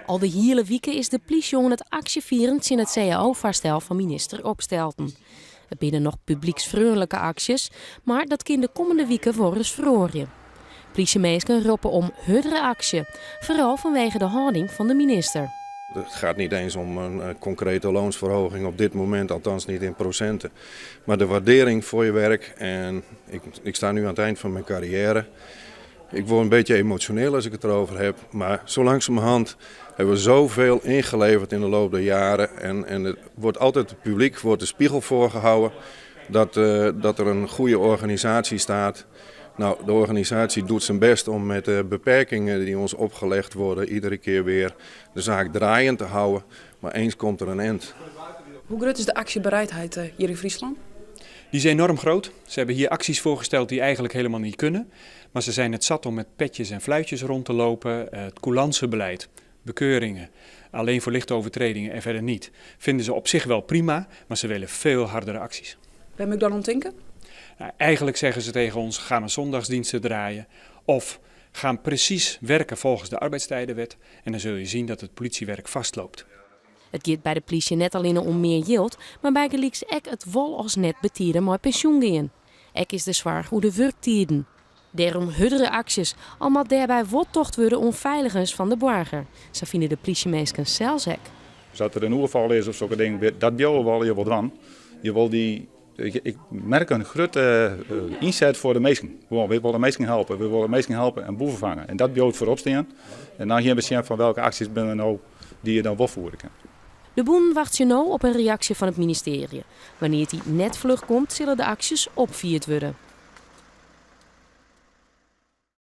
Al de hiele wike is de plysje oan it aksjefieren tsjin it cao-foarstel fan minister Opstelten. It binne noch publyksfreonlike aksjes, mar dat kin de kommende wike wolris feroarje. Plysjeminsken roppe om hurdere aksje, foaral fanwege de hâlding fan de minister. Het gaat niet eens om een concrete loonsverhoging op dit moment, althans niet in procenten. Maar de waardering voor je werk. En ik sta nu aan het eind van mijn carrière. Ik word een beetje emotioneel als ik het erover heb. Maar zo langzamerhand hebben we zoveel ingeleverd in de loop der jaren. En het wordt altijd het publiek wordt de spiegel voorgehouden dat er een goede organisatie staat. Nou, de organisatie doet zijn best om met de beperkingen die ons opgelegd worden iedere keer weer de zaak draaiend te houden. Maar eens komt er een eind. Hoe groot is de actiebereidheid hier in Friesland? Die is enorm groot. Ze hebben hier acties voorgesteld die eigenlijk helemaal niet kunnen. Maar ze zijn het zat om met petjes en fluitjes rond te lopen. Het coulance-beleid, bekeuringen, alleen voor lichte overtredingen en verder niet. Vinden ze op zich wel prima, maar ze willen veel hardere acties. Waar moet ik dan om denken? Nou, eigenlijk zeggen ze tegen ons, ga maar zondagsdiensten draaien. Of ga precies werken volgens de arbeidstijdenwet. En dan zul je zien dat het politiewerk vastloopt. It giet by de plysje net allinne om mear jild, mar bygelyks ek it wol as net betiden mei pensjoen gean. Ek is der soarch oer de wurktiden. Dêrom hurdere aksjes, al moat dêrby wol tocht wurde oan feiligens fan de boarger, sa fine de plysjeminsken sels ek. Dus as der in oerfal is of sokke dingen, dat bliuwe wolle je wol dwaan. Je wol dy, ik merk in grutte ynset foar de minsken. Gewoan, wy wolle minsken helpe, wy wolle minsken helpe en boeven fange. En dat bliuwt foarop stean. En dan gean we sjen fan welke aksjes binne der no dy't je dan wol fiere kinne. De bûnen wachtsje no op in reaksje fan it ministearje. Wannear't dy net fluch komt, sille de aksjes opfierd wurde.